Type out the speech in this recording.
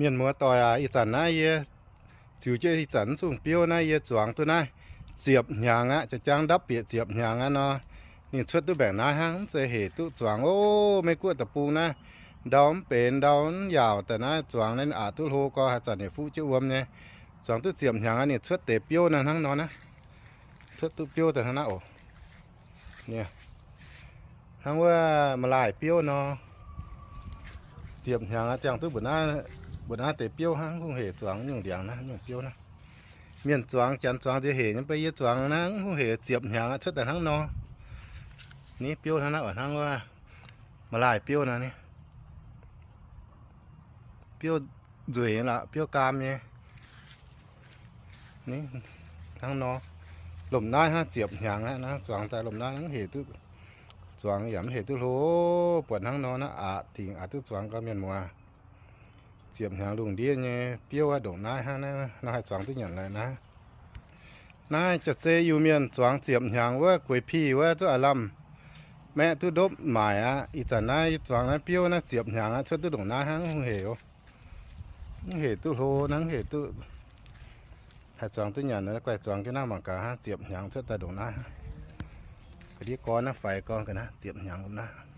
Mienh muoz-doic aac, ih zanc naaiv yie ziux jienv ih zanc mv zungh biouv naaiv yie zuangx duqv naaiv ziepc hnyangx aqv, jaa-jangv ndapv bieqc ziepc hnyangx aqv nor, ninh cuotv duqv mbaengc naaiv hnangv, mv zeiz hec duqv zuangx. Ov, Meiv Guoqv deic-bung naaiv ndau mv benx, ndau mv yaauc daaih naaiv zuangx naaiv aqc duqv hlo gorx, haaix zanc ninh fuqv jienv wuom nyei. Zuangx duqv ziepc hnyangx aqv, ninh cuotv deix biouv naaiv hnangv nor naaiv. Cuotv duqv biouv daaih hnangv naaiv oc. Hnangv wuov ma'laaih biouv nor, ziepc hnyangx aqv, ziangh duqv mbuoqc naaiv deix biouv hnangv, mv hungh hec zuangx nyungc ndiangx naaiv, nyungc biouv naaiv. Mienh zuangx, janx zuangx nziex hec nyei, mv baac yie zuangx naaiv mv hungh hec, ziepc hnyangx aqv, cuotv daaih hnangv nor. Ni biouv hnangv naaiv oc, hnangv wuov ma'laaih biouv nor ni. Biouv nzueic nyei lorqc, biouv gaam nyei. Ni hnangv nor, lomh naaiv hnangv ziepc hnyangx aqv, hnangv zuangx daaih lomh naaiv mv hec duqv zuangx yaac mv hec duqv hlo. Buatc hnangv nor naaiv aqc dingc aqc duqv zuangx gau, mienh muoz. Ziepc hnyangx lungh ndiev nyei biouv aqv, ndongc naaiv hnangv naaiv nor haih zuangx duqv nyanc lorqc naaiv. Naaiv jaax-zei Iu-Mienh zuangx ziepc hnyangx wuov gueix pih wuov zuqc aav lamh maeqv duqv ndopv maaic aqv. Ih zanc naaiv yie zuangx naaiv biouv naaiv ziepc hnyangx aqv, cuotv duqv ndongc naaiv hnangv, mv hec oc. Mv hec duqv hlo, hnangv hec duqv haih zuangx duqv nyanc. Guaih zuangx jienv naaiv mangc gaax hnangv, ziepc hnyangx cuotv daaih ndongc naaiv. Ga'ndiev gorn naaiv faix gorn ga'naaiv ziepc hnyangx lomh naaiv.